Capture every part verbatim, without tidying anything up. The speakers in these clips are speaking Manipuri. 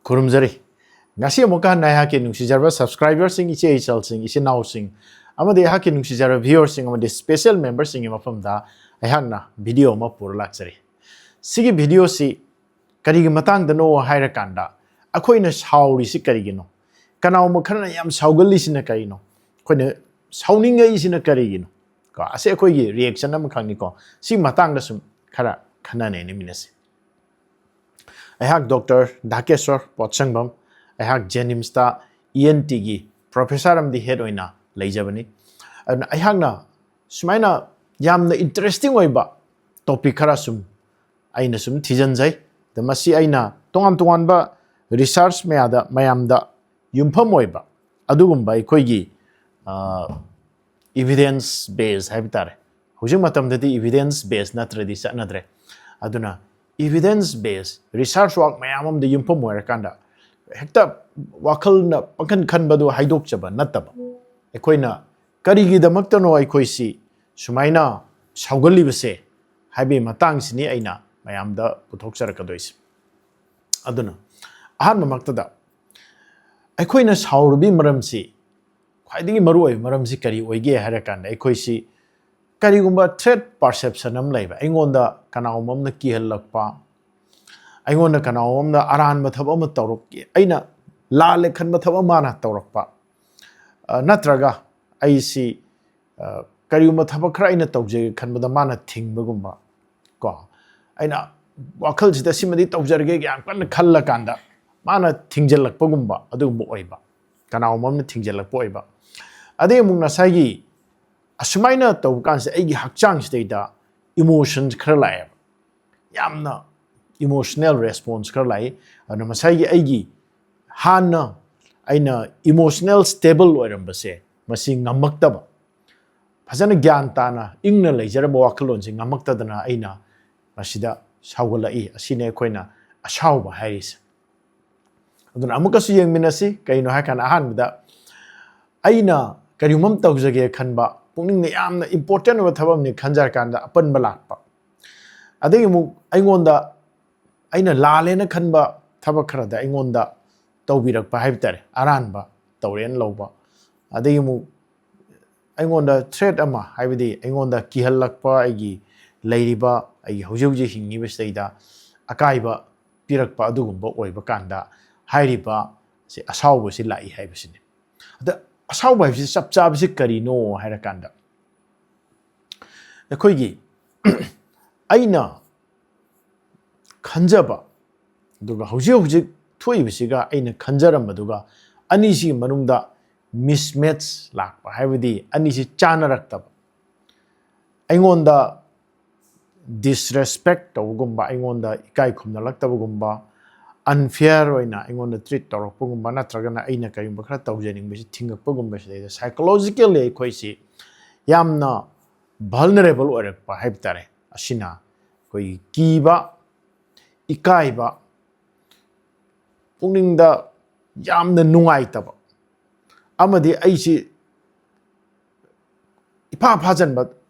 ꯈꯨꯔꯨꯝꯖꯔꯤ꯫ ꯉꯁꯤ ꯑꯃꯨꯛꯀ ꯍꯟꯅ ꯑꯩꯍꯥꯛꯀꯤ ꯅꯨꯡꯁꯤꯖꯔꯕ subscriberꯁꯤꯡ, ꯏꯆꯦ ꯏꯆꯜꯁꯤꯡ, ꯏꯆꯤꯟ ꯏꯅꯥꯎꯁꯤꯡ ꯑꯃꯗꯤ ꯑꯩꯍꯥꯛꯀꯤ ꯅꯨꯡꯁꯤꯖꯔꯕ viewerꯁꯤꯡ ꯑꯃꯗꯤ special memberꯁꯤꯡꯒꯤ ꯃꯐꯝꯗ ꯑꯩꯍꯥꯛꯅ video ꯑꯃ ꯄꯨꯔ ꯂꯥꯛꯆꯔꯤ꯫ ꯁꯤꯒꯤ videoꯁꯤ ꯀꯔꯤꯒꯤ ꯃꯇꯥꯡꯗꯅꯣ ꯍꯥꯏꯔꯀꯥꯟꯗ, ꯑꯩꯈꯣꯏꯅ ꯁꯥꯎꯔꯤꯁꯤ ꯀꯔꯤꯒꯤꯅꯣ? ꯀꯅꯥꯒꯨꯝꯕ ꯈꯔꯅ ꯌꯥꯝ ꯁꯥꯎꯒꯜꯂꯤꯁꯤꯅ ꯀꯔꯤꯅꯣ? ꯑꯩꯈꯣꯏꯅ ꯁꯥꯎꯅꯤꯡꯉꯛꯏꯁꯤꯅ ꯀꯔꯤꯒꯤꯅꯣ? ꯀꯣ, ꯑꯁꯤ ꯑꯩꯈꯣꯏꯒꯤ reaction ꯑꯃꯈꯛꯅꯤꯀꯣ꯫ ꯁꯤ ꯃꯇꯥꯡꯗ ꯁꯨꯝ ꯈꯔ ꯈꯟꯅ ꯅꯩꯅꯃꯤꯟꯅꯁꯤ꯫ ꯑꯩꯍꯥꯛ Doctor ꯙꯥꯀꯦꯁ꯭ꯋꯔ ꯄꯣꯠꯁꯪꯕꯝ, ꯑꯩꯍꯥꯛ JNIMSꯇ ENTꯒꯤ professor ꯑꯃꯗꯤ head ꯑꯣꯏꯅ ꯂꯩꯖꯕꯅꯤ꯫ ꯑꯗꯨꯅ ꯑꯩꯍꯥꯛꯅ ꯁꯨꯃꯥꯏꯅ ꯌꯥꯝꯅ interesting ꯑꯣꯏꯕ topic ꯈꯔ ꯁꯨꯝ ꯑꯩꯅ ꯁꯨꯝ ꯊꯤꯖꯤꯟꯖꯩ꯫ ꯑꯗ ꯃꯁꯤ ꯑꯩꯅ ꯇꯣꯉꯥꯟ ꯇꯣꯉꯥꯟꯕ research ꯃꯌꯥꯗ, ꯃꯌꯥꯝꯗ ꯌꯨꯝꯐꯝ ꯑꯣꯏꯕ ꯑꯗꯨꯒꯨꯝꯕ ꯑꯩꯈꯣꯏꯒꯤ, ꯑ, evidence base ꯍꯥꯏꯕ ꯇꯥꯔꯦ꯫ ꯍꯧꯖꯤꯛ ꯃꯇꯝꯗꯗꯤ evidence base ꯅꯠꯇ꯭ꯔꯗꯤ ꯆꯠꯅꯗ꯭ꯔꯦ꯫ ꯑꯗꯨꯅ evidence base research work ꯃꯌꯥꯝ ꯑꯃꯗ ꯌꯨꯝꯐꯝ ꯑꯣꯏꯔꯀꯥꯟꯗ ꯍꯦꯛꯇ ꯋꯥꯈꯜꯅ ꯄꯪꯈꯟ ꯈꯟꯕꯗꯨ ꯍꯥꯏꯗꯣꯛꯆꯕ ꯅꯠꯇꯕ, ꯑꯩꯈꯣꯏꯅ ꯀꯔꯤꯒꯤꯗꯃꯛꯇꯅꯣ ꯑꯩꯈꯣꯏꯁꯤ ꯁꯨꯃꯥꯏꯅ ꯁꯥꯎꯒꯜꯂꯤꯕꯁꯦ ꯍꯥꯏꯕꯒꯤ ꯃꯇꯥꯡꯁꯤꯅꯤ ꯑꯩꯅ ꯃꯌꯥꯝꯗ ꯄꯨꯊꯣꯛꯆꯔꯛꯀꯗꯣꯏꯁꯦ꯫ ꯑꯗꯨꯅ ꯑꯍꯥꯟꯕꯃꯛꯇꯗ ꯑꯩꯈꯣꯏꯅ ꯁꯥꯎꯔꯨꯕꯒꯤ ꯃꯔꯝꯁꯤ, ꯈ꯭ꯋꯥꯏꯗꯒꯤ ꯃꯔꯨꯑꯣꯏꯕ ꯃꯔꯝꯁꯤ ꯀꯔꯤ ꯑꯣꯏꯒꯦ ꯍꯥꯏꯔ ꯀꯥꯟꯗ, ꯑꯩꯈꯣꯏꯁꯤ ꯀꯔꯤꯒꯨꯝꯕ threat perception ꯑꯃ ꯂꯩꯕ, ꯑꯩꯉꯣꯟꯗ ꯀꯅꯥꯒꯨꯝꯕ ꯑꯃꯅ ꯀꯤꯍꯜꯂꯛꯄ, ꯑꯩꯉꯣꯟꯗ ꯀꯅꯥꯒꯨꯝꯕ ꯑꯃꯅ ꯑꯔꯥꯟꯕ ꯊꯕꯛ ꯑꯃ ꯇꯧꯔꯛꯀꯦ, ꯑꯩꯅ ꯂꯥꯜꯂꯦ ꯈꯟꯕ ꯊꯕꯛ ꯃꯥꯅ ꯇꯧꯔꯛꯄ, ꯑ, ꯅꯠꯇ꯭ꯔꯒ ꯑꯩꯁꯤ, ꯑ, ꯀꯔꯤꯒꯨꯝꯕ ꯊꯕꯛ ꯈꯔ ꯑꯩꯅ ꯇꯧꯖꯒꯦ ꯈꯟꯕꯗ ꯃꯥꯅ ꯊꯤꯡꯕꯒꯨꯝꯕ, ꯀꯣ, ꯑꯩꯅ ꯋꯥꯈꯜꯁꯤꯗ ꯁꯤꯃꯗꯤ ꯇꯧꯖꯔꯒꯦ ꯌꯥꯝ ꯀꯟꯅ ꯈꯜꯂꯀꯥꯟꯗ ꯃꯥꯅ ꯊꯤꯡꯖꯤꯜꯂꯛꯄꯒꯨꯝꯕ ꯑꯗꯨꯒꯨꯝꯕ ꯑꯣꯏꯕ, ꯀꯅꯥꯒꯨꯝꯕ ꯑꯃꯅ ꯊꯤꯡꯖꯤꯜꯂꯛꯄ ꯑꯣꯏꯕ꯫ ꯑꯗꯩ ꯑꯃꯨꯛ ꯉꯁꯥꯏꯒꯤ ꯑꯁꯨꯃꯥꯏꯅ ꯇꯧꯕ ꯀꯥꯟꯁꯤꯗ ꯑꯩꯒꯤ ꯍꯛꯆꯥꯡꯁꯤꯗꯩꯗ emotions ꯈꯔ ꯂꯥꯛꯑꯦꯕ, ꯌꯥꯝꯅ emotional response ꯈꯔ ꯂꯥꯛꯏ꯫ ꯑꯗꯨꯅ ꯉꯁꯥꯏꯒꯤ ꯑꯩꯒꯤ ꯍꯥꯟꯅ ꯑꯩꯅ emotional stable ꯑꯣꯏꯔꯝꯕꯁꯦ, ꯃꯁꯤ ꯉꯝꯃꯛꯇꯕ, ꯐꯖꯅ ꯒ꯭ꯌꯥꯟ ꯇꯥꯅ ꯏꯪꯅ ꯂꯩꯖꯔꯝꯕ ꯋꯥꯈꯜꯂꯣꯟꯁꯦ ꯉꯝꯃꯛꯇꯗꯅ ꯑꯩꯅ ꯃꯁꯤꯗ ꯁꯥꯎꯒꯠꯂꯛꯏ꯫ ꯑꯁꯤꯅꯤ ꯑꯩꯈꯣꯏꯅ ꯑꯁꯥꯎꯕ ꯍꯥꯏꯔꯤꯁꯦ꯫ ꯑꯗꯨꯅ ꯑꯃꯨꯛꯀꯁꯨ ꯌꯦꯡꯃꯤꯟꯅꯁꯤ꯫ ꯀꯩꯅꯣ ꯍꯥꯏꯀꯥꯟꯗ, ꯑꯍꯥꯟꯕꯗ ꯑꯩꯅ ꯀꯔꯤꯒꯨꯝꯕ ꯑꯃ ꯇꯧꯖꯒꯦ ꯈꯟꯕ, ꯄꯨꯛꯅꯤꯡꯗ ꯌꯥꯝꯅ important ꯑꯣꯏꯕ ꯊꯕꯛ ꯑꯃꯅꯤ ꯈꯟꯖꯔꯀꯥꯟꯗ ꯑꯄꯟꯕ ꯂꯥꯛꯄ, ꯑꯗꯒꯤ ꯑꯃꯨꯛ ꯑꯩꯉꯣꯟꯗ ꯑꯩꯅ ꯂꯥꯜꯂꯦꯅ ꯈꯟꯕ ꯊꯕꯛ ꯈꯔꯗ ꯑꯩꯉꯣꯟꯗ ꯇꯧꯕꯤꯔꯛꯄ ꯍꯥꯏꯕ ꯇꯥꯔꯦ, ꯑꯔꯥꯟꯕ ꯇꯧꯔꯦꯅ ꯂꯧꯕ, ꯑꯗꯒꯤ ꯑꯃꯨꯛ ꯑꯩꯉꯣꯟꯗ threat ꯑꯃ, ꯍꯥꯏꯕꯗꯤ ꯑꯩꯉꯣꯟꯗ ꯀꯤꯍꯜꯂꯛꯄ, ꯑꯩꯒꯤ ꯂꯩꯔꯤꯕ, ꯑꯩꯒꯤ ꯍꯧꯖꯤꯛ ꯍꯧꯖꯤꯛ ꯍꯤꯡꯉꯤꯕꯁꯤꯗꯩꯗ ꯑꯀꯥꯏꯕ ꯄꯤꯔꯛꯄ ꯑꯗꯨꯒꯨꯝꯕ ꯑꯣꯏꯕ ꯀꯥꯟꯗ ꯍꯥꯏꯔꯤꯕ ꯁꯤ ꯑꯁꯥꯎꯕꯁꯤ ꯂꯥꯛꯏ ꯍꯥꯏꯕꯁꯤꯅꯤ꯫ ꯑꯗ ꯑꯁꯥꯎꯕ ꯍꯥꯏꯕꯁꯤ ꯆꯞ ꯆꯥꯕꯁꯤ ꯀꯔꯤꯅꯣ ꯍꯥꯏꯔꯀꯥꯟꯗ, ꯑꯩꯈꯣꯏꯒꯤ ꯑꯩꯅ ꯈꯟꯖꯕ ꯑꯗꯨꯒ ꯍꯧꯖꯤꯛ ꯍꯧꯖꯤꯛ ꯊꯣꯛꯏꯕꯁꯤꯒ ꯑꯩꯅ ꯈꯟꯖꯔꯝꯕꯗꯨꯒ ꯑꯅꯤꯁꯤꯒꯤ ꯃꯅꯨꯡꯗ mismatch ꯂꯥꯛꯄ, ꯍꯥꯏꯕꯗꯤ ꯑꯅꯤꯁꯤ ꯆꯥꯅꯔꯛꯇꯕ, ꯑꯩꯉꯣꯟꯗ disrespect ꯇꯧꯕꯒꯨꯝꯕ, ꯑꯩꯉꯣꯟꯗ ꯏꯀꯥꯏ ꯈꯨꯝꯅꯔꯛꯇꯕꯒꯨꯝꯕ, unfair ꯑꯣꯏꯅ ꯑꯩꯉꯣꯟꯗ treat ꯇꯧꯔꯛꯄꯒꯨꯝꯕ, ꯅꯠꯇ꯭ꯔꯒꯅ ꯑꯩꯅ ꯀꯔꯤꯒꯨꯝꯕ ꯈꯔ ꯇꯧꯖꯅꯤꯡꯕꯁꯤ ꯊꯤꯡꯉꯛꯄꯒꯨꯝꯕꯁꯤꯗꯩꯗ psychologically ꯑꯩꯈꯣꯏꯁꯤ ꯌꯥꯝꯅ vulnerable ꯑꯣꯏꯔꯛꯄ ꯍꯥꯏꯕ ꯇꯥꯔꯦ꯫ ꯑꯁꯤꯅ ꯑꯩꯈꯣꯏꯒꯤ ꯀꯤꯕ, ꯏꯀꯥꯏꯕ, ꯄꯨꯛꯅꯤꯡꯗ ꯌꯥꯝꯅ ꯅꯨꯡꯉꯥꯏꯇꯕ, ꯑꯃꯗꯤ ꯑꯩꯁꯤ ꯏꯐꯥ ꯐꯥꯖꯟꯕ,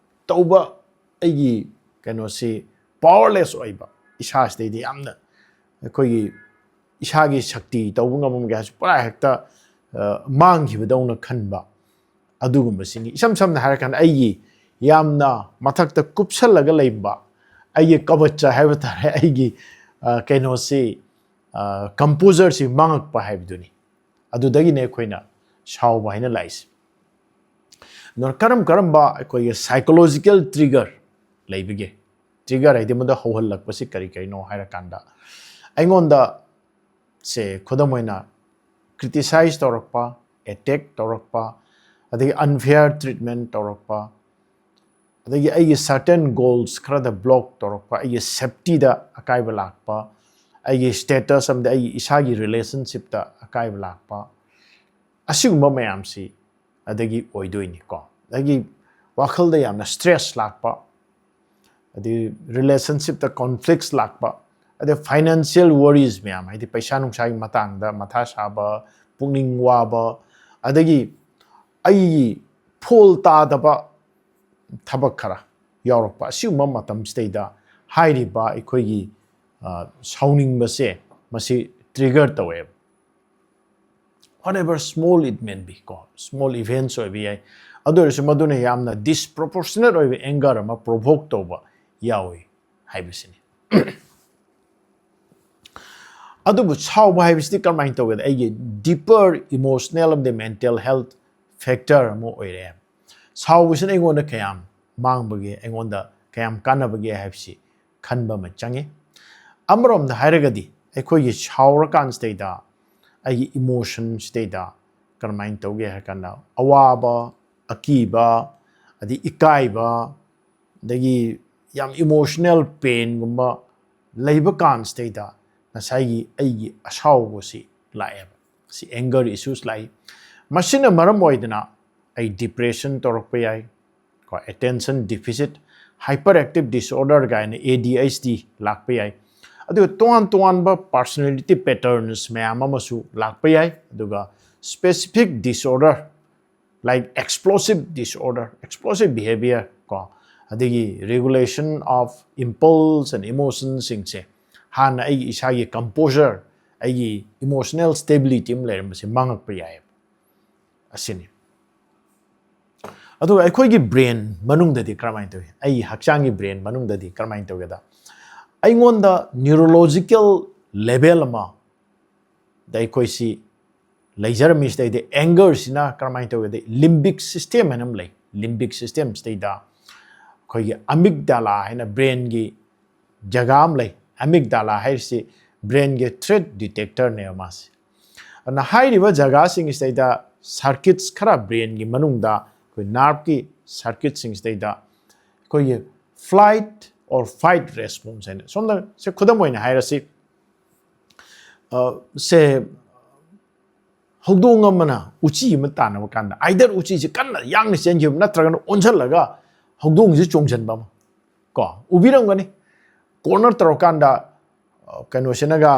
ꯇꯧꯕ ꯑꯩꯒꯤ ꯀꯩꯅꯣꯁꯤ powerless ꯑꯣꯏꯕ, ꯏꯁꯥꯁꯤꯗꯩꯗꯤ ꯌꯥꯝꯅ ꯑꯩꯈꯣꯏꯒꯤ ꯏꯁꯥꯒꯤ ꯁꯛꯇꯤ ꯇꯧꯕ ꯉꯝꯃꯝꯒꯦ ꯍꯥꯏꯔꯁꯨ ꯄꯨꯔꯥ ꯍꯦꯛꯇ, ꯑ, ꯃꯥꯡꯈꯤꯕꯗꯧꯅ ꯈꯟꯕ, ꯑꯗꯨꯒꯨꯝꯕꯁꯤꯡꯒꯤ, ꯏꯁꯝ ꯁꯝꯅ ꯍꯥꯏꯔꯀꯥꯟꯗ ꯑꯩꯒꯤ ꯌꯥꯝꯅ ꯃꯊꯛꯇ ꯀꯨꯞꯁꯜꯂꯒ ꯂꯩꯕ ꯑꯩꯒꯤ ꯀꯕꯆ ꯍꯥꯏꯕ ꯇꯥꯔꯦ, ꯑꯩꯒꯤ, ꯑ, ꯀꯩꯅꯣꯁꯤ, ꯑ, composureꯁꯤ ꯃꯥꯡꯉꯛꯄ ꯍꯥꯏꯕꯗꯨꯅꯤ꯫ ꯑꯗꯨꯗꯒꯤꯅꯦ ꯑꯩꯈꯣꯏꯅ ꯁꯥꯎꯕ ꯍꯥꯏꯅ ꯂꯥꯛꯏꯁꯦ꯫ ꯑꯗꯨꯅ ꯀꯔꯝ ꯀꯔꯝꯕ ꯑꯩꯈꯣꯏꯒꯤ psychological trigger ꯂꯩꯕꯒꯦ? Trigger ꯍꯥꯏꯗꯤ ꯃꯗꯨ ꯍꯧꯍꯜꯂꯛꯄꯁꯤ ꯀꯔꯤ ꯀꯔꯤꯅꯣ ꯍꯥꯏꯔꯀꯥꯟꯗ, ꯑꯩꯉꯣꯟꯗ ꯁꯦ ꯈꯨꯗꯝ ꯑꯣꯏꯅ criticize ꯇꯧꯔꯛꯄ, attack ꯇꯧꯔꯛꯄ, ꯑꯗꯒꯤ unfair treatment ꯇꯧꯔꯛꯄ, ꯑꯗꯒꯤ ꯑꯩꯒꯤ certain goals ꯈꯔꯗ block ꯇꯧꯔꯛꯄ, ꯑꯩꯒꯤ safetyꯗ ꯑꯀꯥꯏꯕ ꯂꯥꯛꯄ, ꯑꯩꯒꯤ status ꯑꯃꯗꯤ ꯑꯩꯒꯤ ꯏꯁꯥꯒꯤ relationshipꯇ ꯑꯀꯥꯏꯕ ꯂꯥꯛꯄ, ꯑꯁꯤꯒꯨꯝꯕ ꯃꯌꯥꯝꯁꯤ ꯑꯗꯒꯤ ꯑꯣꯏꯗꯣꯏꯅꯤꯀꯣ꯫ ꯑꯗꯒꯤ ꯋꯥꯈꯜꯗ ꯌꯥꯝꯅ stress ꯂꯥꯛꯄ, ꯑꯗꯩ relationshipꯇ conflicts ꯂꯥꯛꯄ, ꯑꯗꯩ financial worries ꯃꯌꯥꯝ, ꯍꯥꯏꯗꯤ ꯄꯩꯁꯥ ꯅꯨꯡꯁꯥꯒꯤ ꯃꯇꯥꯡꯗ ꯃꯊꯥ ꯁꯥꯕ, ꯄꯨꯛꯅꯤꯡ ꯋꯥꯕ, ꯑꯗꯒꯤ ꯑꯩꯒꯤ ꯐꯣꯜ ꯇꯥꯗꯕ ꯊꯕꯛ ꯈꯔ ꯌꯥꯎꯔꯛꯄ, ꯑꯁꯤꯒꯨꯝꯕ ꯃꯇꯝꯁꯤꯗꯩꯗ ꯍꯥꯏꯔꯤꯕ ꯑꯩꯈꯣꯏꯒꯤ, ꯑ, ꯁꯥꯎꯅꯤꯡꯕꯁꯦ ꯃꯁꯤ trigger ꯇꯧꯋꯦꯕ꯫ Whatever small it may be, ꯀꯣ, small events ꯑꯣꯏꯕ ꯌꯥꯏ, ꯑꯗꯨ ꯑꯣꯏꯔꯁꯨ ꯃꯗꯨꯅ ꯌꯥꯝꯅ disproportionate ꯑꯣꯏꯕ anger ꯑꯃ provoke ꯇꯧꯕ ꯌꯥꯎꯏ ꯍꯥꯏꯕꯁꯤꯅꯤ꯫ ꯑꯗꯨꯕꯨ ꯁꯥꯎꯕ ꯍꯥꯏꯕꯁꯤꯗꯤ ꯀꯔꯝꯍꯥꯏꯅ ꯇꯧꯒꯦꯗ? ꯑꯩꯒꯤ deeper emotional ꯑꯃꯗꯤ mental health factor ꯑꯃ ꯑꯣꯏꯔꯦ꯫ ꯁꯥꯎꯕꯁꯤꯅ ꯑꯩꯉꯣꯟꯗ ꯀꯌꯥꯝ ꯃꯥꯡꯕꯒꯦ, ꯑꯩꯉꯣꯟꯗ ꯀꯌꯥꯝ ꯀꯥꯟꯅꯕꯒꯦ ꯍꯥꯏꯕꯁꯤ ꯈꯟꯕ ꯑꯃ ꯆꯪꯉꯤ꯫ ꯑꯃꯔꯣꯝꯗ ꯍꯥꯏꯔꯒꯗꯤ ꯑꯩꯈꯣꯏꯒꯤ ꯁꯥꯎꯔꯀꯥꯟꯁꯤꯗꯩꯗ ꯑꯩꯒꯤ emotion ꯁꯤꯗꯩꯗ ꯀꯔꯝꯍꯥꯏꯅ ꯇꯧꯒꯦ ꯍꯥꯏꯔ ꯀꯥꯟꯗ, ꯑꯋꯥꯕ, ꯑꯀꯤꯕ, ꯑꯗꯩ ꯏꯀꯥꯏꯕ, ꯑꯗꯒꯤ ꯌꯥꯝ emotional pain ꯒꯨꯝꯕ ꯂꯩꯕ ꯀꯥꯟꯁꯤꯗꯩꯗ ꯉꯁꯥꯏꯒꯤ ꯑꯩꯒꯤ ꯑꯁꯥꯎꯕꯁꯤ ꯂꯥꯛꯑꯦꯕ꯫ ꯁꯤ anger issues ꯂꯥꯛꯏ꯫ ꯃꯁꯤꯅ ꯃꯔꯝ ꯑꯣꯏꯗꯅ ꯑꯩ depression ꯇꯧꯔꯛꯄ ꯌꯥꯏ, ꯀꯣ, attention deficit hyperactive disorder ꯀꯥꯏꯅ A D H D ꯂꯥꯛꯄ ꯌꯥꯏ꯫ ꯑꯗꯨꯒ ꯇꯣꯉꯥꯟ ꯇꯣꯉꯥꯟꯕ personality patterns ꯃꯌꯥꯝ ꯑꯃꯁꯨ ꯂꯥꯛꯄ ꯌꯥꯏ꯫ ꯑꯗꯨꯒ specific disorder like explosive disorder, explosive behavior, ꯀꯣ, ꯑꯗꯒꯤ regulation of impulse and emotions ꯁꯤꯡꯁꯦ, ꯍꯥꯟꯅ ꯑꯩꯒꯤ ꯏꯁꯥꯒꯤ composure, ꯑꯩꯒꯤ emotional stability ꯑꯃ ꯂꯩꯔꯝꯕꯁꯦ ꯃꯥꯡꯉꯛꯄ ꯌꯥꯏꯑꯕ꯫ ꯑꯁꯤꯅꯤ꯫ ꯑꯗꯨꯒ ꯑꯩꯈꯣꯏꯒꯤ brain ꯃꯅꯨꯡꯗꯗꯤ ꯀꯔꯝꯍꯥꯏꯅ ꯇꯧꯏ? ꯑꯩꯒꯤ ꯍꯛꯆꯥꯡꯒꯤ brain ꯃꯅꯨꯡꯗꯗꯤ ꯀꯔꯝꯍꯥꯏꯅ ꯇꯧꯒꯦꯗ? ꯑꯩꯉꯣꯟꯗ neurological level ꯑꯃ ꯗ ꯑꯩꯈꯣꯏꯁꯤ ꯂꯩꯖꯔꯝꯃꯤꯁꯤꯗꯩꯗꯤ anger ꯁꯤꯅ ꯀꯔꯝꯍꯥꯏꯅ ꯇꯧꯒꯦꯗꯤ, limbic system ꯍꯥꯏꯅ ꯑꯃ ꯂꯩ꯫ Limbic system ꯁꯤꯗꯩꯗ ꯑꯩꯈꯣꯏꯒꯤ amygdala ꯍꯥꯏꯅ brain ꯒꯤ ꯖꯒꯥ ꯑꯃ ꯂꯩ꯫ Amygdala ꯍꯥꯏꯔꯤꯁꯤ brain ꯒꯤ threat detector ꯅꯦꯕ ꯃꯥꯁꯦ꯫ ꯑꯗꯨꯅ ꯍꯥꯏꯔꯤꯕ ꯖꯒꯥꯁꯤꯡꯁꯤꯗꯩꯗ circuits ꯈꯔ brain ꯒꯤ ꯃꯅꯨꯡꯗ, ꯑꯩꯈꯣꯏ nerve ꯀꯤ circuit ꯁꯤꯡꯁꯤꯗꯩꯗ ꯑꯩꯈꯣꯏꯒꯤ flight or fight response ꯍꯥꯏꯅ, ꯁꯣꯝꯗ ꯁꯦ ꯈꯨꯗꯝ ꯑꯣꯏꯅ ꯍꯥꯏꯔꯁꯤ, ꯑ, ꯁꯦ ꯍꯧꯗꯣꯡ ꯑꯃꯅ ꯎꯆꯤ ꯑꯃ ꯇꯥꯟꯅꯕ ꯀꯥꯟꯗ either ꯎꯆꯤꯁꯦ ꯀꯟꯅ ꯌꯥꯡꯅ ꯆꯦꯟꯈꯤꯕ ꯅꯠꯇ꯭ꯔꯒꯅ ꯑꯣꯟꯁꯤꯜꯂꯒ ꯍꯧꯗꯣꯡꯁꯦ ꯆꯣꯡꯁꯤꯟꯕ ꯑꯃ, ꯀꯣ, ꯎꯕꯤꯔꯝꯒꯅꯤ꯫ Corner ꯇꯧꯔꯀꯥꯟꯗ, ꯑ, ꯀꯩꯅꯣꯁꯤꯅꯒ,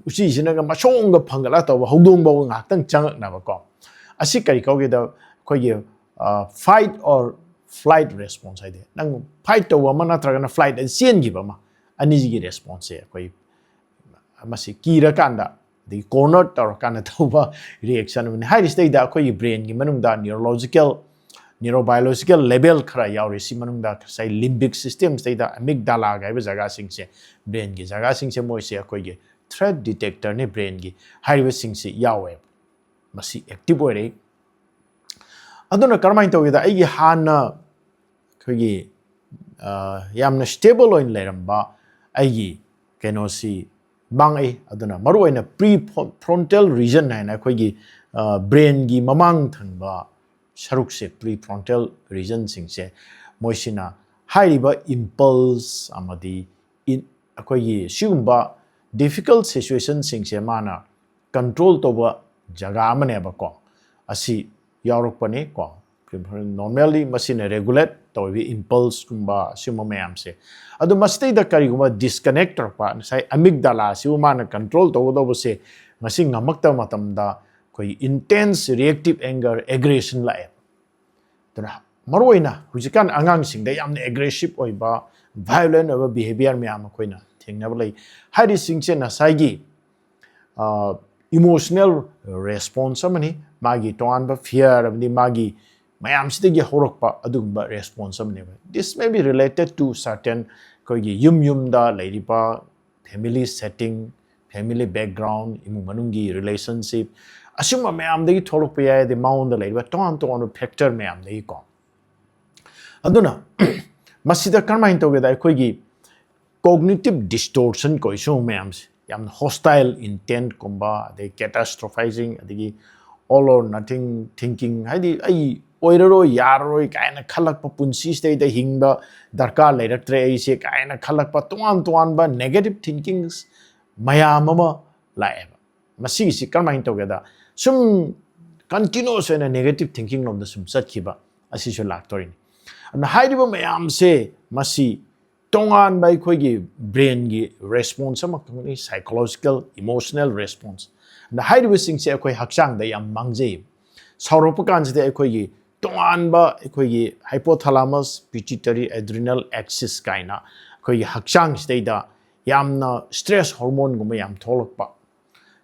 ꯎꯆꯤꯁꯤꯅꯒ ꯃꯁꯣꯡꯒ ꯐꯪꯒꯠꯂꯒ ꯇꯧꯕ, ꯍꯧꯗꯣꯡ ꯐꯥꯎꯕ ꯉꯥꯏꯍꯥꯛꯇꯪ ꯆꯪꯉꯛꯅꯕ, ꯀꯣ꯫ ꯑꯁꯤ ꯀꯔꯤ ꯀꯧꯒꯦꯗ? ꯑꯩꯈꯣꯏꯒꯤ, ꯑ, fight or flight response ꯍꯥꯏꯗꯤ ꯅꯪ fight ꯇꯧꯕ ꯑꯃ ꯅꯠꯇ꯭ꯔꯒꯅ flight ꯍꯥꯏꯗꯤ ꯆꯦꯟꯈꯤꯕ ꯑꯃ, ꯑꯅꯤꯁꯤꯒꯤ response ꯁꯦ ꯑꯩꯈꯣꯏ ꯃꯁꯤ ꯀꯤꯔꯀꯥꯟꯗ, ꯑꯗꯒꯤ ꯀꯣꯔꯅꯔ ꯇꯧꯔꯀꯥꯟꯗ ꯇꯧꯕ ꯔꯤꯌꯦꯛꯁꯟ ꯑꯃꯅꯤ꯫ ꯍꯥꯏꯔꯤꯁꯤꯗꯩꯗ ꯑꯩꯈꯣꯏꯒꯤ ꯕ꯭ꯔꯦꯟꯒꯤ ꯃꯅꯨꯡꯗ ꯅ꯭ꯌꯨꯔꯣꯂꯣꯖꯤꯀꯦꯜ, ꯅ꯭ꯌꯨꯔꯣꯕꯥꯏꯑꯣꯂꯣꯖꯤꯀꯦꯜ ꯂꯦꯕꯦꯜ ꯈꯔ ꯌꯥꯎꯔꯤ꯫ ꯁꯤ ꯃꯅꯨꯡꯗ ꯉꯁꯥꯏ ꯂꯤꯝꯕꯤꯛ ꯁꯤꯁꯇꯦꯝꯁꯤꯗꯩꯗ ꯑꯦꯃꯤꯛꯗꯥꯂꯥꯒ ꯍꯥꯏꯕ ꯖꯒꯥꯁꯤꯡꯁꯦ, ꯕ꯭ꯔꯦꯟꯒꯤ ꯖꯒꯥꯁꯤꯡꯁꯦ, ꯃꯣꯏꯁꯦ ꯑꯩꯈꯣꯏꯒꯤ ꯊ꯭ꯔꯦꯠ ꯗꯤꯇꯦꯛꯇꯔꯅꯤ ꯕ꯭ꯔꯦꯟꯒꯤ꯫ ꯍꯥꯏꯔꯤꯕꯁꯤꯡꯁꯤ ꯌꯥꯎꯋꯦꯕ, ꯃꯁꯤ ꯑꯦꯛꯇꯤꯚ ꯑꯣꯏꯔꯛꯏ꯫ ꯑꯗꯨꯅ ꯀꯔꯝꯍꯥꯏꯅ ꯇꯧꯒꯦꯗ, ꯑꯩꯒꯤ ꯍꯥꯟꯅ ꯑꯩꯈꯣꯏꯒꯤ, ꯑ, ꯌꯥꯝꯅ ꯁ꯭ꯇꯦꯕꯜ ꯑꯣꯏꯅ ꯂꯩꯔꯝꯕ ꯑꯩꯒꯤ ꯀꯩꯅꯣꯁꯤ ꯃꯥꯡꯉꯛꯏ꯫ ꯑꯗꯨꯅ ꯃꯔꯨꯑꯣꯏꯅ ꯄ꯭ꯔꯤ ꯐ꯭ꯔꯣꯟꯇꯦꯜ ꯔꯤꯖꯟ ꯍꯥꯏꯅ ꯑꯩꯈꯣꯏꯒꯤ, ꯑ, ꯕ꯭ꯔꯦꯟꯒꯤ ꯃꯃꯥꯡ ꯊꯪꯕ ꯁꯔꯨꯛꯁꯦ, ꯄ꯭ꯔꯤ ꯐ꯭ꯔꯣꯟꯇꯦꯜ ꯔꯤꯖꯟꯁꯤꯡꯁꯦ, ꯃꯣꯏꯁꯤꯅ ꯍꯥꯏꯔꯤꯕ ꯏꯝꯄꯜꯁ ꯑꯃꯗꯤ ꯏꯟ-, ꯑꯩꯈꯣꯏꯒꯤ ꯁꯤꯒꯨꯝꯕ ꯗꯤꯐꯤꯀꯜꯠ ꯁꯤꯆꯨꯋꯦꯁꯟꯁꯤꯡꯁꯦ ꯃꯥꯅ ꯀꯟꯇ꯭ꯔꯣꯜ ꯇꯧꯕ ꯖꯒꯥ ꯑꯃꯅꯦꯕꯀꯣ꯫ ꯑꯁꯤ ꯌꯥꯎꯔꯛꯄꯅꯤ ꯀꯣ꯫ ꯅꯣꯔꯃꯦꯜꯂꯤ ꯃꯁꯤꯅ ꯔꯦꯒꯨꯂꯦꯠ ꯇꯧꯔꯤꯕ ꯏꯝꯄꯜꯁꯀꯨꯝꯕ ꯁꯤꯒꯨꯝꯕ ꯃꯌꯥꯝꯁꯦ꯫ ꯑꯗꯣ ꯃꯁꯤꯗꯩꯗ ꯀꯔꯤꯒꯨꯝꯕ ꯗꯤꯁꯀꯅꯦꯛ ꯇꯧꯔꯛꯄ, ꯉꯁꯥꯏ ꯑꯃꯤꯒꯗꯥꯂꯥꯁꯤꯕꯨ ꯃꯥꯅ ꯀꯟꯇ꯭ꯔꯣꯜ ꯇꯧꯒꯗꯧꯕꯁꯦ ꯉꯁꯤ ꯉꯝꯃꯛꯇꯕ ꯃꯇꯝꯗ ꯑꯩꯈꯣꯏꯒꯤ ꯏꯟꯇꯦꯟꯁ ꯔꯤꯌꯦꯛꯇꯤꯞ ꯑꯦꯡꯒꯔ, ꯑꯦꯒ꯭ꯔꯦꯁꯟ ꯂꯥꯛꯑꯦ꯫ ꯑꯗꯨꯅ ꯃꯔꯨꯑꯣꯏꯅ ꯍꯧꯖꯤꯛꯀꯥꯟ ꯑꯉꯥꯡꯁꯤꯡꯗ ꯌꯥꯝꯅ ꯑꯦꯒ꯭ꯔꯦꯁꯤꯞ ꯑꯣꯏꯕ, ꯚꯥꯏꯑꯣꯂꯦꯟ ꯑꯣꯏꯕ ꯕꯤꯍꯦꯕꯤꯌꯔ ꯃꯌꯥꯝ ꯑꯩꯈꯣꯏꯅ ꯊꯦꯡꯅꯕ ꯂꯩ꯫ ꯍꯥꯏꯔꯤꯁꯤꯡꯁꯦ ꯉꯁꯥꯏꯒꯤ ꯏꯃꯣꯁꯅꯦꯜ ꯔꯦꯁꯄꯣꯟꯁ ꯑꯃꯅꯤ, ꯃꯥꯒꯤ ꯇꯣꯉꯥꯟꯕ ꯐꯤꯌꯔ ꯑꯃꯗꯤ ꯃꯥꯒꯤ ꯃꯌꯥꯝꯁꯤꯗꯒꯤ ꯍꯧꯔꯛꯄ ꯑꯗꯨꯒꯨꯝꯕ ꯔꯦꯁꯄꯣꯟꯁ ꯑꯃꯅꯦꯕ꯫ This may be related to certain ꯑꯩꯈꯣꯏꯒꯤ ꯌꯨꯝ ꯌꯨꯝꯗ ꯂꯩꯔꯤꯕ ꯐꯦꯃꯤꯂꯤ ꯁꯦꯠꯇꯤꯡ, ꯐꯦꯃꯤꯂꯤ ꯕꯦꯛꯒ꯭ꯔꯥꯎꯟ, ꯏꯃꯨꯡ ꯃꯅꯨꯡꯒꯤ ꯔꯤꯂꯦꯁꯟꯁꯤꯞ, ꯑꯁꯤꯒꯨꯝꯕ ꯃꯌꯥꯝꯗꯒꯤ ꯊꯣꯛꯂꯛꯄ ꯌꯥꯏ, ꯑꯗꯩ ꯃꯉꯣꯟꯗ ꯂꯩꯔꯤꯕ ꯇꯣꯉꯥꯟ ꯇꯣꯉꯥꯟꯕ ꯐꯦꯛꯇꯔ ꯃꯌꯥꯝꯗꯒꯤꯀꯣ꯫ ꯑꯗꯨꯅ ꯃꯁꯤꯗ ꯀꯔꯝꯍꯥꯏꯅ ꯇꯧꯒꯦꯗ, ꯑꯩꯈꯣꯏꯒꯤ ꯀꯣꯒꯅꯤꯇꯤꯞ ꯗꯤꯁꯇꯣꯔꯁꯟ ꯀꯧꯏ ꯁꯤꯒꯨꯝꯕ ꯃꯌꯥꯝꯁꯦ, ꯌꯥꯝꯅ ꯍꯣꯁꯇꯥꯏꯜ ꯏꯟꯇꯦꯟꯠꯀꯨꯝꯕ, ꯑꯗꯩ ꯀꯦꯇꯥꯁꯇ꯭ꯔꯣꯐꯥꯏꯖꯤꯡ, ꯑꯗꯒꯤ ꯑꯣꯜ ꯑꯣꯔ ꯅꯊꯤꯡ ꯊꯤꯡꯀꯤꯡ, ꯍꯥꯏꯗꯤ ꯑꯩ ꯑꯣꯏꯔꯔꯣꯏ, ꯌꯥꯔꯔꯣꯏ ꯀꯥꯏꯅ ꯈꯜꯂꯛꯄ, ꯄꯨꯟꯁꯤꯁꯤꯗꯩꯗ ꯍꯤꯡꯕ ꯗꯔꯀꯥꯔ ꯂꯩꯔꯛꯇ꯭ꯔꯦ ꯑꯩꯁꯦ ꯀꯥꯏꯅ ꯈꯜꯂꯛꯄ, ꯇꯣꯉꯥꯟ ꯇꯣꯉꯥꯟꯕ ꯅꯦꯒꯦꯇꯤꯞ ꯊꯤꯡꯀꯤꯡꯁ ꯃꯌꯥꯝ ꯑꯃ ꯂꯥꯛꯑꯦꯕ꯫ ꯃꯁꯤꯒꯤꯁꯤ ꯀꯔꯝꯍꯥꯏꯅ ꯇꯧꯒꯦꯗ, ꯁꯨꯝ ꯀꯟꯇꯤꯅ꯭ꯌꯨꯁ ꯑꯣꯏꯅ ꯅꯦꯒꯦꯇꯤꯞ ꯊꯤꯡꯀꯤꯡ ꯂꯣꯝꯗ ꯁꯨꯝ ꯆꯠꯈꯤꯕ ꯑꯁꯤꯁꯨ ꯂꯥꯛꯇꯣꯔꯤꯅꯤ꯫ ꯑꯗꯨꯅ ꯍꯥꯏꯔꯤꯕ ꯃꯌꯥꯝꯁꯦ ꯃꯁꯤ ꯇꯣꯉꯥꯟꯕ ꯑꯩꯈꯣꯏꯒꯤ ꯕ꯭ꯔꯦꯟꯒꯤ ꯔꯦꯁꯄꯣꯟꯁ ꯑꯃꯈꯛꯅꯤ, ꯁꯥꯏꯀꯣꯂꯣꯖꯤꯀꯦꯜ, ꯏꯃꯣꯁꯅꯦꯜ ꯔꯦꯁꯄꯣꯟꯁ꯫ ꯑꯗ ꯍꯥꯏꯔꯤꯕꯁꯤꯡꯁꯦ ꯑꯩꯈꯣꯏ ꯍꯛꯆꯥꯡꯗ ꯌꯥꯝ ꯃꯥꯡꯖꯩ꯫ ꯁꯥꯎꯔꯛꯄ ꯀꯥꯟꯁꯤꯗ ꯑꯩꯈꯣꯏꯒꯤ ꯇꯣꯉꯥꯟꯕ ꯑꯩꯈꯣꯏꯒꯤ ꯍꯥꯏꯄꯣꯊꯥꯂꯥꯃꯁ, ꯄꯤꯇ꯭ꯌꯨꯇꯔꯤ, ꯑꯦꯗ꯭ꯔꯤꯅꯦꯜ ꯑꯦꯛꯁꯤꯁ ꯀꯥꯏꯅ ꯑꯩꯈꯣꯏꯒꯤ ꯍꯛꯆꯥꯡꯁꯤꯗꯩꯗ ꯌꯥꯝꯅ stress hormoneꯒꯨꯝꯕ ꯌꯥꯝ ꯊꯣꯛꯂꯛꯄ,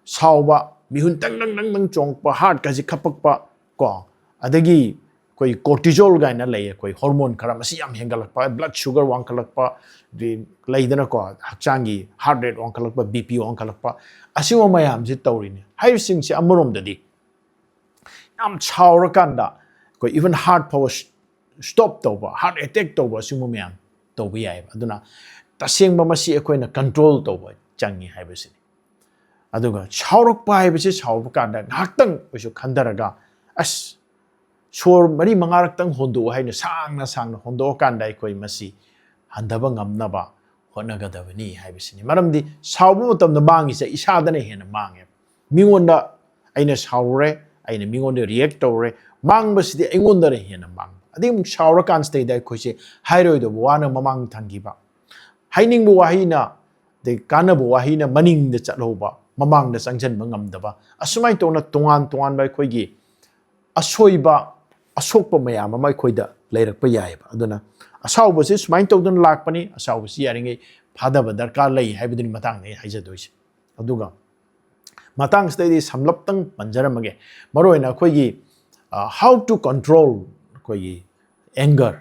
ꯁꯥꯎꯕ, ꯃꯤꯍꯨꯟ ꯇꯪ ꯇꯪ ꯇꯪ ꯇꯪ ꯆꯣꯡꯉꯛꯄ, heartꯀꯁꯦ ꯈꯞꯄꯛꯄ, ꯀꯣ, ꯑꯗꯒꯤ ꯑꯩꯈꯣꯏ cortisol ꯀꯥꯏꯅ ꯂꯩ, ꯑꯩꯈꯣꯏ hormone ꯈꯔ, ꯃꯁꯤ ꯌꯥꯝ ꯍꯦꯟꯒꯠꯂꯛꯄ, blood sugar ꯋꯥꯡꯈꯠꯂꯛꯄ, ꯑꯗꯩ ꯂꯩꯗꯅꯀꯣ, ꯍꯛꯆꯥꯡꯒꯤ heart rate ꯋꯥꯡꯈꯠꯂꯛꯄ, BP ꯋꯥꯡꯈꯠꯂꯛꯄ, ꯑꯁꯤꯒꯨꯝꯕ ꯃꯌꯥꯝꯁꯤ ꯇꯧꯔꯤꯅꯤ꯫ ꯍꯥꯏꯔꯤꯕꯁꯤꯡꯁꯦ ꯑꯃꯔꯣꯝꯗꯗꯤ ꯌꯥꯝ ꯁꯥꯎꯔꯀꯥꯟꯗ ꯑꯩꯈꯣꯏ even heart ꯐꯥꯎꯕ stop ꯇꯧꯕ, heart attack ꯇꯧꯕ, ꯑꯁꯤꯒꯨꯝꯕ ꯃꯌꯥꯝ ꯇꯧꯕ ꯌꯥꯏꯑꯕ꯫ ꯑꯗꯨꯅ ꯇꯁꯦꯡꯕ ꯃꯁꯤ ꯑꯩꯈꯣꯏꯅ control ꯇꯧꯕ ꯆꯪꯉꯤ ꯍꯥꯏꯕꯁꯤꯅꯤ꯫ ꯑꯗꯨꯒ ꯁꯥꯎꯔꯛꯄ ꯍꯥꯏꯕꯁꯤ, ꯁꯥꯎꯕ ꯀꯥꯟꯗ ꯉꯥꯏꯍꯥꯛꯇꯪ ꯑꯩꯈꯣꯏꯁꯨ ꯈꯟꯊꯔꯒ, ꯑꯁ, ꯁꯣꯔ ꯃꯔꯤ ꯃꯉꯥꯔꯛꯇꯪ ꯍꯣꯟꯗꯣꯛꯎ ꯍꯥꯏꯅ ꯁꯥꯡꯅ ꯁꯥꯡꯅ ꯍꯣꯟꯗꯣꯛꯑꯀꯥꯟꯗ ꯑꯩꯈꯣꯏ ꯃꯁꯤ ꯍꯟꯊꯕ ꯉꯝꯅꯕ ꯍꯣꯠꯅꯒꯗꯕꯅꯤ ꯍꯥꯏꯕꯁꯤꯅꯤ꯫ ꯃꯔꯝꯗꯤ ꯁꯥꯎꯕ ꯃꯇꯝꯗ ꯃꯥꯡꯉꯤꯁꯦ ꯏꯁꯥꯗꯅ ꯍꯦꯟꯅ ꯃꯥꯡꯉꯦꯕ꯫ ꯃꯤꯉꯣꯟꯗ ꯑꯩꯅ ꯁꯥꯎꯔꯨꯔꯦ, ꯑꯩꯅ ꯃꯤꯉꯣꯟꯗ react ꯇꯧꯔꯨꯔꯦ, ꯃꯥꯡꯕꯁꯤꯗꯤ ꯑꯩꯉꯣꯟꯗꯅ ꯍꯦꯟꯅ ꯃꯥꯡꯕ꯫ ꯑꯗꯩ ꯑꯃꯨꯛ ꯁꯥꯎꯔꯀꯥꯟꯁꯤꯗꯩꯗ ꯑꯩꯈꯣꯏꯁꯦ ꯍꯥꯏꯔꯣꯏꯗꯕ ꯋꯥꯅ ꯃꯃꯥꯡ ꯊꯪꯈꯤꯕ, ꯍꯥꯏꯅꯤꯡꯕ ꯋꯥꯍꯩꯅ, ꯑꯗꯩ ꯀꯥꯟꯅꯕ ꯋꯥꯍꯩꯅ ꯃꯅꯤꯡꯗ ꯆꯠꯍꯧꯕ, ꯃꯃꯥꯡꯗ ꯆꯪꯁꯤꯟꯕ ꯉꯝꯗꯕ, ꯑꯁꯨꯃꯥꯏꯅ ꯇꯧꯅ ꯇꯣꯉꯥꯟ ꯇꯣꯉꯥꯟꯕ ꯑꯩꯈꯣꯏꯒꯤ ꯑꯁꯣꯏꯕ, ꯑꯁꯣꯛꯄ ꯃꯌꯥꯝ ꯑꯃ ꯑꯩꯈꯣꯏꯗ ꯂꯩꯔꯛꯄ ꯌꯥꯏꯑꯕ꯫ ꯑꯗꯨꯅ ꯑꯁꯥꯎꯕꯁꯤ ꯁꯨꯃꯥꯏꯅ ꯇꯧꯗꯅ ꯂꯥꯛꯄꯅꯤ, ꯑꯁꯥꯎꯕꯁꯤ ꯌꯥꯔꯤꯉꯩ ꯐꯥꯗꯕ ꯗꯔꯀꯥꯔ ꯂꯩ ꯍꯥꯏꯕꯗꯨꯅꯤ ꯃꯇꯥꯡꯗ ꯑꯩ ꯍꯥꯏꯖꯗꯣꯏꯁꯦ꯫ ꯑꯗꯨꯒ ꯃꯇꯥꯡꯁꯤꯗꯩꯗꯤ ꯁꯝꯂꯞꯇꯪ ꯄꯟꯖꯔꯝꯃꯒꯦ꯫ ꯃꯔꯨꯑꯣꯏꯅ ꯑꯩꯈꯣꯏꯒꯤ, ꯑ, how to control ꯑꯩꯈꯣꯏꯒꯤ anger,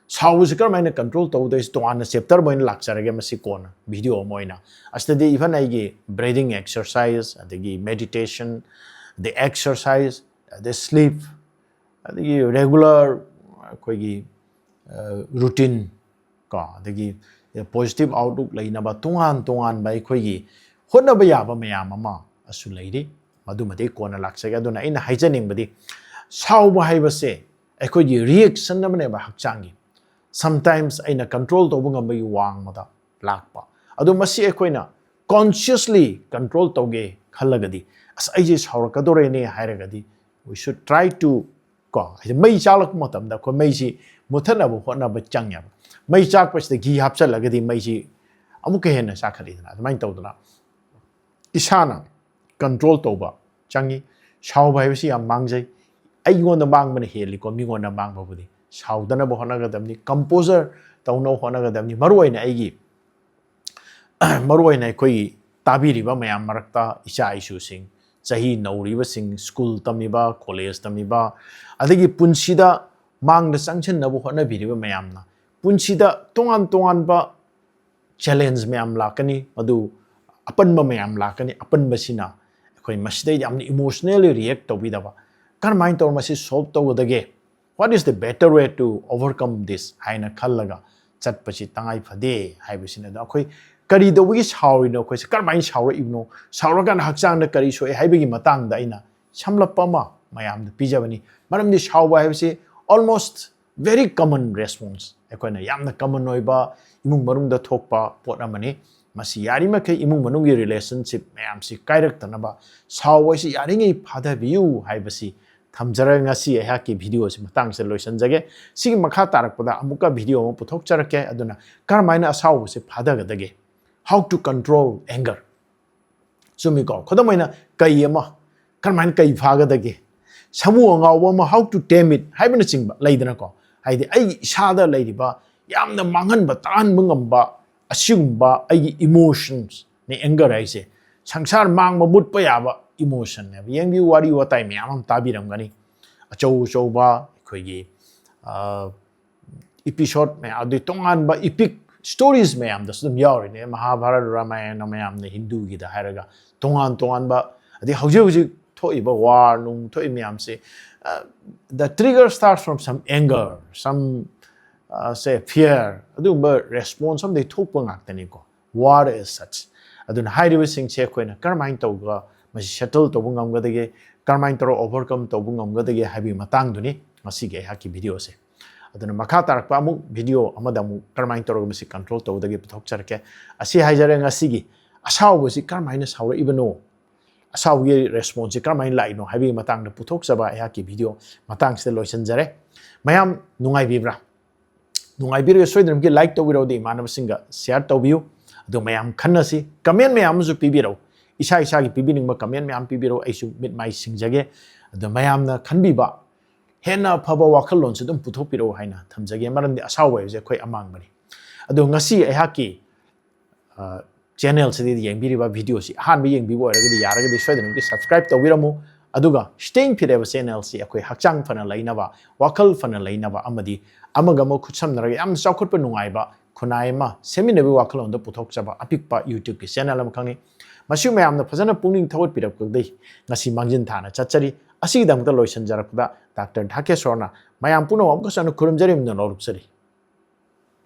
ꯁꯥꯎꯕꯁꯤ ꯀꯔꯝꯍꯥꯏꯅ control ꯇꯧꯗꯣꯏꯁꯤ ꯇꯣꯉꯥꯟꯅ chapter ꯑꯃ ꯑꯣꯏꯅ ꯂꯥꯛꯆꯔꯒꯦ, ꯃꯁꯤ ꯀꯣꯟꯅ video ꯑꯃ ꯑꯣꯏꯅ꯫ ꯑꯁꯤꯗꯗꯤ even ꯑꯩꯒꯤ breathing exercise, ꯑꯗꯒꯤ meditation, ꯑꯗꯩ exercise, ꯑꯗꯩ sleep, ꯑꯗꯒꯤ regular ꯑꯩꯈꯣꯏꯒꯤ, ꯑ, routine ꯀꯣ, ꯑꯗꯒꯤ positive outlook ꯂꯩꯅꯕ ꯇꯣꯉꯥꯟ ꯇꯣꯉꯥꯟꯕ ꯑꯩꯈꯣꯏꯒꯤ ꯍꯣꯠꯅꯕ ꯌꯥꯕ ꯃꯌꯥꯝ ꯑꯃ ꯑꯁꯨ ꯂꯩꯔꯤ꯫ ꯃꯗꯨꯃꯗꯤ ꯀꯣꯟꯅ ꯂꯥꯛꯆꯒꯦ꯫ ꯑꯗꯨꯅ ꯑꯩꯅ ꯍꯥꯏꯖꯅꯤꯡꯕꯗꯤ, ꯁꯥꯎꯕ ꯍꯥꯏꯕꯁꯦ ꯑꯩꯈꯣꯏꯒꯤ reaction ꯑꯃꯅꯦꯕ ꯍꯛꯆꯥꯡꯒꯤ꯫ Sometimes ꯑꯩꯅ control ꯇꯧꯕ ꯉꯝꯕꯒꯤ ꯋꯥꯡꯃꯗ ꯂꯥꯛꯄ꯫ ꯑꯗꯣ ꯃꯁꯤ ꯑꯩꯈꯣꯏꯅ consciously control ꯇꯧꯒꯦ ꯈꯜꯂꯒꯗꯤ, "ꯑꯁ, ꯑꯩꯁꯦ ꯁꯥꯎꯔꯛꯀꯗꯧꯔꯦꯅꯦ" ꯍꯥꯏꯔꯒꯗꯤ, we should try to, ꯀꯣ, ꯍꯥꯏꯗꯤ ꯃꯩ ꯆꯥꯛꯂꯛꯄ ꯃꯇꯝꯗ ꯑꯩꯈꯣꯏ ꯃꯩꯁꯤ ꯃꯨꯊꯠꯅꯕ ꯍꯣꯠꯅꯕ ꯆꯪꯉꯦꯕ꯫ ꯃꯩ ꯆꯥꯛꯄꯁꯤꯗ ꯘꯤ ꯍꯥꯞꯆꯜꯂꯒꯗꯤ ꯃꯩꯁꯤ ꯑꯃꯨꯛꯀ ꯍꯦꯟꯅ ꯆꯥꯛꯈꯠꯂꯤꯗꯅ꯫ ꯑꯗꯨꯃꯥꯏꯅ ꯇꯧꯗꯅ ꯏꯁꯥꯅ control ꯇꯧꯕ ꯆꯪꯉꯤ꯫ ꯁꯥꯎꯕ ꯍꯥꯏꯕꯁꯤ ꯌꯥꯝ ꯃꯥꯡꯖꯩ꯫ ꯑꯩꯉꯣꯟꯗ ꯃꯥꯡꯕꯅ ꯍꯦꯜꯂꯤꯀꯣ, ꯃꯤꯉꯣꯟꯗ ꯃꯥꯡꯕꯕꯨꯗꯤ꯫ ꯁꯥꯎꯗꯅꯕ ꯍꯣꯠꯅꯒꯗꯕꯅꯤ, composure ꯇꯧꯅꯕ ꯍꯣꯠꯅꯒꯗꯕꯅꯤ꯫ ꯃꯔꯨꯑꯣꯏꯅ ꯑꯩꯒꯤ ꯃꯔꯨꯑꯣꯏꯅ ꯑꯩꯈꯣꯏꯒꯤ ꯇꯥꯕꯤꯔꯤꯕ ꯃꯌꯥꯝ ꯃꯔꯛꯇ ꯏꯆꯥ ꯏꯁꯨꯁꯤꯡ, ꯆꯍꯤ ꯅꯧꯔꯤꯕꯁꯤꯡ, ꯁ꯭ꯀꯨꯜ ꯇꯝꯃꯤꯕ, ꯀꯣꯂꯦꯖ ꯇꯝꯃꯤꯕ, ꯑꯗꯒꯤ ꯄꯨꯟꯁꯤꯗ ꯃꯥꯡꯗ ꯆꯪꯁꯤꯟꯅꯕ ꯍꯣꯠꯅꯕꯤꯔꯤꯕ ꯃꯌꯥꯝꯅ ꯄꯨꯟꯁꯤꯗ ꯇꯣꯉꯥꯟ ꯇꯣꯉꯥꯟꯕ ꯆꯦꯂꯦꯟꯖ ꯃꯌꯥꯝ ꯂꯥꯛꯀꯅꯤ, ꯃꯗꯨ ꯑꯄꯟꯕ ꯃꯌꯥꯝ ꯂꯥꯛꯀꯅꯤ꯫ ꯑꯄꯟꯕꯁꯤꯅ ꯑꯩꯈꯣꯏ ꯃꯁꯤꯗꯩꯗ ꯌꯥꯝꯅ ꯏꯃꯣꯁꯅꯦꯜꯂꯤ ꯔꯤꯌꯦꯛ ꯇꯧꯕꯤꯗꯕ, ꯀꯔꯝꯍꯥꯏꯅ ꯇꯧꯔ ꯃꯁꯤ ꯁꯣꯜꯕ ꯇꯧꯒꯗꯒꯦ, what is the better way to overcome this ꯍꯥꯏꯅ ꯈꯜꯂꯒ ꯆꯠꯄꯁꯤ ꯇꯉꯥꯏ ꯐꯗꯦ ꯍꯥꯏꯕꯁꯤꯅ꯫ ꯑꯗꯣ ꯑꯩꯈꯣꯏ ꯀꯔꯤ ꯇꯧꯕꯒꯤ ꯁꯥꯎꯔꯤꯅꯣ, ꯑꯩꯈꯣꯏꯁꯦ ꯀꯔꯝꯍꯥꯏꯅ ꯁꯥꯎꯔꯛꯏꯕꯅꯣ, ꯁꯥꯎꯔꯀꯥꯟꯗ ꯍꯛꯆꯥꯡꯗ ꯀꯔꯤ ꯁꯣꯛꯑꯦ ꯍꯥꯏꯕꯒꯤ ꯃꯇꯥꯡꯗ ꯑꯩꯅ ꯁꯝꯂꯞꯄ ꯑꯃ ꯃꯌꯥꯝꯗ ꯄꯤꯖꯕꯅꯤ꯫ ꯃꯔꯝꯗꯤ ꯁꯥꯎꯕ ꯍꯥꯏꯕꯁꯤ almost very common response, ꯑꯩꯈꯣꯏꯅ ꯌꯥꯝꯅ ꯀꯃꯟ ꯑꯣꯏꯕ ꯏꯃꯨꯡ ꯃꯅꯨꯡꯗ ꯊꯣꯛꯄ ꯄꯣꯠ ꯑꯃꯅꯤ꯫ ꯃꯁꯤ ꯌꯥꯔꯤꯃꯈꯩ ꯏꯃꯨꯡ ꯃꯅꯨꯡꯒꯤ ꯔꯤꯂꯦꯁꯟꯁꯤꯞ ꯃꯌꯥꯝꯁꯤ ꯀꯥꯏꯔꯛꯇꯅꯕ ꯁꯥꯎꯕ ꯍꯥꯏꯁꯤ ꯌꯥꯔꯤꯉꯩ ꯐꯥꯊꯕꯤꯌꯨ ꯍꯥꯏꯕꯁꯤ ꯊꯝꯖꯔꯒ ꯉꯁꯤ ꯑꯩꯍꯥꯛꯀꯤ ꯚꯤꯗꯤꯑꯣꯁꯤ ꯃꯇꯥꯡꯁꯤꯗ ꯂꯣꯏꯁꯤꯟꯖꯒꯦ꯫ ꯁꯤꯒꯤ ꯃꯈꯥ ꯇꯥꯔꯛꯄꯗ ꯑꯃꯨꯛꯀ ꯚꯤꯗꯤꯑꯣ ꯑꯃ ꯄꯨꯊꯣꯛꯆꯔꯛꯀꯦ꯫ ꯑꯗꯨꯅ ꯀꯔꯝꯍꯥꯏꯅ ꯑꯁꯥꯎꯕꯁꯤ ꯐꯥꯊꯒꯗꯒꯦ? How to control anger? ꯆꯨꯝꯃꯤꯀꯣ? ꯈꯨꯗꯝ ꯑꯣꯏꯅ ꯀꯩ ꯑꯃ ꯀꯔꯝꯍꯥꯏꯅ ꯀꯩ ꯐꯥꯒꯗꯒꯦ? ꯁꯥꯃꯨ ꯑꯉꯥꯎꯕ ꯑꯃ how to tame it ꯍꯥꯏꯕꯅꯆꯤꯡꯕ ꯂꯩꯗꯅꯀꯣ? ꯍꯥꯏꯗꯤ ꯑꯩꯒꯤ ꯏꯁꯥꯗ ꯂꯩꯔꯤꯕ ꯌꯥꯝꯅ ꯃꯥꯡꯍꯟꯕ ꯇꯥꯍꯟꯕ ꯉꯝꯕ ꯑꯁꯤꯒꯨꯝꯕ ꯑꯩꯒꯤ ꯏꯃꯣꯁꯟꯁꯅꯤ ꯑꯦꯡꯒꯔ ꯍꯥꯏꯁꯦ꯫ ꯁꯪꯁꯥꯔ ꯃꯥꯡꯕ ꯃꯨꯠꯄ ꯌꯥꯕ ꯏꯃꯣꯁꯟꯅꯦꯕ꯫ ꯌꯦꯡꯕꯤꯌꯨ, ꯋꯥꯔꯤ ꯋꯥꯇꯥꯏ ꯃꯌꯥꯝ ꯑꯃ ꯇꯥꯕꯤꯔꯝꯒꯅꯤ꯫ ꯑꯆꯧ ꯑꯆꯧꯕ ꯑꯩꯈꯣꯏꯒꯤ, ꯑ, ꯏꯄꯤꯁꯣꯠ ꯃꯌꯥꯝ, ꯑꯗꯩ ꯇꯣꯉꯥꯟꯕ ꯏꯄꯤꯛ ꯁ꯭ꯇꯣꯔꯤꯁ ꯃꯌꯥꯝꯗꯁꯨ ꯑꯗꯨꯝ ꯌꯥꯎꯔꯤꯅꯦ꯫ ꯃꯍꯥꯚꯥꯔꯠ, ꯔꯥꯃꯥꯌꯟ ꯃꯌꯥꯝꯅ ꯍꯤꯟꯗꯨꯒꯤꯗ ꯍꯥꯏꯔꯒ ꯇꯣꯉꯥꯟ ꯇꯣꯉꯥꯟꯕ, ꯑꯗꯩ ꯍꯧꯖꯤꯛ ꯍꯧꯖꯤꯛ ꯊꯣꯛꯏꯕ ꯋꯥꯔ ꯅꯨꯡ ꯊꯣꯛꯏ ꯃꯌꯥꯝꯁꯦ, ꯑ, the trigger starts from some anger, some, ꯑ, say fear, ꯑꯗꯨꯒꯨꯝꯕ ꯔꯦꯁꯄꯣꯟꯁ ꯑꯃꯗꯒꯤ ꯊꯣꯛꯄ ꯉꯥꯛꯇꯅꯤꯀꯣ꯫ War as such. ꯑꯗꯨꯅ ꯍꯥꯏꯔꯤꯕꯁꯤꯡꯁꯦ ꯑꯩꯈꯣꯏꯅ ꯀꯔꯝꯍꯥꯏꯅ ꯇꯧꯔꯒ ꯃꯁꯤ ꯁꯦꯇꯜ ꯇꯧꯕ ꯉꯝꯒꯗꯒꯦ, ꯀꯔꯝꯍꯥꯏꯅ ꯇꯧꯔꯒ ꯑꯣꯚꯔꯀꯝ ꯇꯧꯕ ꯉꯝꯒꯗꯒꯦ ꯍꯥꯏꯕꯒꯤ ꯃꯇꯥꯡꯗꯨꯅꯤ ꯉꯁꯤꯒꯤ ꯑꯩꯍꯥꯛꯀꯤ ꯚꯤꯗꯤꯑꯣꯁꯦ꯫ ꯑꯗꯨꯅ ꯃꯈꯥ ꯇꯥꯔꯛꯄ ꯑꯃꯨꯛ ꯚꯤꯗꯤꯑꯣ ꯑꯃꯗ ꯑꯃꯨꯛ ꯀꯔꯝꯍꯥꯏꯅ ꯇꯧꯔꯒ ꯃꯁꯤ ꯀꯟꯇ꯭ꯔꯣꯜ ꯇꯧꯒꯗꯒꯦ ꯄꯨꯊꯣꯛꯆꯔꯛꯀꯦ꯫ ꯑꯁꯤ ꯍꯥꯏꯖꯔꯦ, ꯉꯁꯤꯒꯤ ꯑꯁꯥꯎꯕꯁꯤ ꯀꯔꯝꯍꯥꯏꯅ ꯁꯥꯎꯔꯛꯏꯕꯅꯣ, ꯑꯁꯥꯎꯕꯒꯤ ꯔꯦꯁꯄꯣꯟꯁꯁꯤ ꯀꯔꯝꯍꯥꯏꯅ ꯂꯥꯛꯏꯅꯣ ꯍꯥꯏꯕꯒꯤ ꯃꯇꯥꯡꯗ ꯄꯨꯊꯣꯛꯆꯕ ꯑꯩꯍꯥꯛꯀꯤ ꯚꯤꯗꯤꯑꯣ ꯃꯇꯥꯡꯁꯤꯗ ꯂꯣꯏꯁꯤꯟꯖꯔꯦ꯫ ꯃꯌꯥꯝ ꯅꯨꯡꯉꯥꯏꯕꯤꯕ꯭ꯔꯥ? ꯅꯨꯡꯉꯥꯏꯕꯤꯔꯒ ꯁꯣꯏꯗꯅꯃꯛꯀꯤ ꯂꯥꯏꯛ ꯇꯧꯕꯤꯔꯛꯎ, ꯑꯗꯩ ꯏꯃꯥꯟꯅꯕꯁꯤꯡꯒ ꯁꯤꯌꯥꯔ ꯇꯧꯕꯤꯌꯨ꯫ ꯑꯗꯨ ꯃꯌꯥꯝ ꯈꯟꯅꯁꯤ꯫ ꯀꯃꯦꯟ ꯃꯌꯥꯝ ꯑꯃꯁꯨ ꯄꯤꯕꯤꯔꯛꯎ, ꯏꯁꯥ ꯏꯁꯥꯒꯤ ꯄꯤꯕꯤꯅꯤꯡꯕ ꯀꯃꯦꯟ ꯃꯌꯥꯝ ꯄꯤꯕꯤꯔꯛꯎ꯫ ꯑꯩꯁꯨ ꯃꯤꯠ ꯃꯥꯏ ꯁꯤꯡꯖꯒꯦ꯫ ꯑꯗꯣ ꯃꯌꯥꯝꯅ ꯈꯟꯕꯤꯕ ꯍꯦꯟꯅ ꯑꯐꯕ ꯋꯥꯈꯜꯂꯣꯟꯁꯨ ꯑꯗꯨꯝ ꯄꯨꯊꯣꯛꯄꯤꯔꯛꯎ ꯍꯥꯏꯅ ꯊꯝꯖꯒꯦ꯫ ꯃꯔꯝꯗꯤ ꯑꯁꯥꯎꯕ ꯍꯥꯏꯕꯁꯦ ꯑꯩꯈꯣꯏ ꯑꯃꯥꯡꯕꯅꯤ꯫ ꯑꯗꯣ ꯉꯁꯤ ꯑꯩꯍꯥꯛꯀꯤ ꯆꯦꯅꯦꯜꯁꯤꯗ ꯌꯦꯡꯕꯤꯔꯤꯕ ꯚꯤꯗꯤꯑꯣꯁꯤ ꯑꯍꯥꯟꯕ ꯌꯦꯡꯕꯤꯕ ꯑꯣꯏꯔꯒꯗꯤ, ꯌꯥꯔꯒꯗꯤ ꯁꯣꯏꯗꯅꯃꯛꯀꯤ subscribe ꯇꯧꯕꯤꯔꯝꯃꯨ꯫ ꯑꯗꯨꯒ Staying Fit ꯍꯥꯏꯕ ꯆꯦꯅꯦꯜꯁꯤ ꯑꯩꯈꯣꯏ ꯍꯛꯆꯥꯡ ꯐꯅ ꯂꯩꯅꯕ, ꯋꯥꯈꯜ ꯐꯅ ꯂꯩꯅꯕ ꯑꯃꯗꯤ ꯑꯃꯒ ꯑꯃ ꯈꯨꯠꯁꯝꯅꯔꯒ ꯌꯥꯝꯅ ꯆꯥꯎꯈꯠꯄ ꯅꯨꯡꯉꯥꯏꯕ ꯈꯨꯟꯅꯥꯏ ꯑꯃ ꯁꯦꯝꯃꯤꯟꯅꯕꯒꯤ ꯋꯥꯈꯜꯂꯣꯟꯗ ꯄꯨꯊꯣꯛꯆꯕ ꯑꯄꯤꯛꯄ YouTubeꯀꯤ ꯆꯦꯅꯦꯜ ꯑꯃꯈꯛꯅꯤ꯫ ꯃꯁꯤ ꯃꯌꯥꯝꯅ ꯐꯖꯅ ꯄꯨꯛꯅꯤꯡ ꯊꯧꯒꯠꯄꯤꯔꯛꯄꯗꯒꯤ ꯉꯁꯤ ꯃꯥꯡꯖꯤꯟ ꯊꯥꯅ ꯆꯠꯆꯔꯤ꯫ ꯑꯁꯤꯒꯤꯗꯃꯛꯇ ꯂꯣꯏꯁꯤꯟꯖꯔꯛꯄꯗ ꯗꯥꯛꯇꯔ ꯙꯥꯀꯦꯁꯣꯔꯅ ꯃꯌꯥꯝ ꯄꯨꯝꯅꯃꯛ ꯑꯃꯨꯛꯀꯁꯨ ꯍꯟꯅ ꯈꯨꯔꯨꯝꯖꯔꯤ ꯑꯃꯗꯤ ꯅꯣꯂꯨꯛꯆꯔꯤ꯫